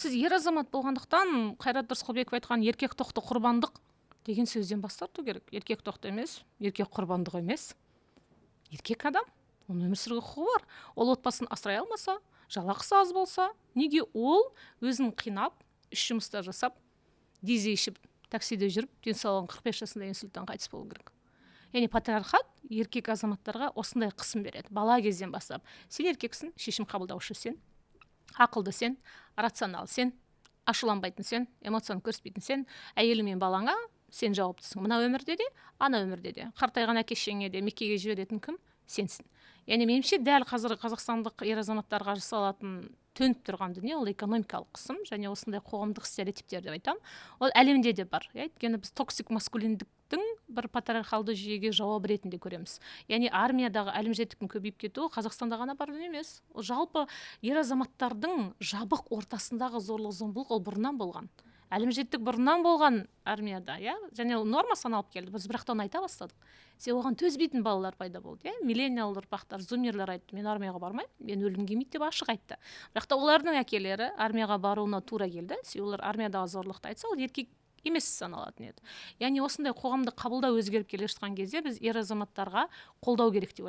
Сіз ер азамат болғандықтан, Қайрат Рысқұлбеков айтқан «еркек тоқты құрбандық» деген сөзден бас тарту керек. Еркек тоқты емес, еркек құрбандық емес. Еркек адам, оның өмір сүруге құқығы бар. Ол отбасын асырай алмаса, жалақысы аз болса, неге ол өзін қинап, үш жұмыста жасап, дизе ішіп, таксиде жүріп, денсаулығын 45 жасында инсульттан қайтыс болу керек? Яғни патриархат еркек азаматтарға осындай қысым береді бала кезден бастап: сен еркексің, шешім қабылдаушы сен, ақылды сен, рационал сен, ашуланбайтын сен, эмоцияны көрсетпейтін сен, әйелің мен балаңа сен жауаптысың, мына өмірде де, ана өмірде де, қартайған әке шешеңе де Меккеге жіберетін кім? Сенсің. Яғни меніңше, дәл қазіргі қазақстандық ер азаматтарға жасалатын, төніп тұрған дүние — ол экономикалық қысым және осындай қоғамдық стереотиптер деп айтамын. Ол әлемде де бар, иә, өйткені біз токсик маскулиндіктің бір патриархалды жүйеге жауап ретінде көреміз. Яғни армиядағы әлімжеттіктің көбейіп кетуі Қазақстанда ғана бар дүние емес. Ол жалпы ер азаматтардың жабық ортасындағы зорлық зомбылық ол бұрыннан болған, әлімжеттік бұрыннан болған армияда, иә, және ол норма саналып келді. Біз бірақ та оны айта бастадық, себебі оған төзбейтін балалар пайда болды, иә. Миллениал ұрпақтар, зумерлер айтты: «Мен армияға бармаймын, мен өлгім келмейді», — деп ашық айтты. Бірақ та олардың әкелері армияға баруына тура келді, себебі олар армиядағы зорлықты айтса, ол еркек емес саналатын еді. Яғни осындай қоғамдық қабылдау өзгеріп келе жатқан кезде біз ер азаматтарға қолдау керек деп ойлаймын.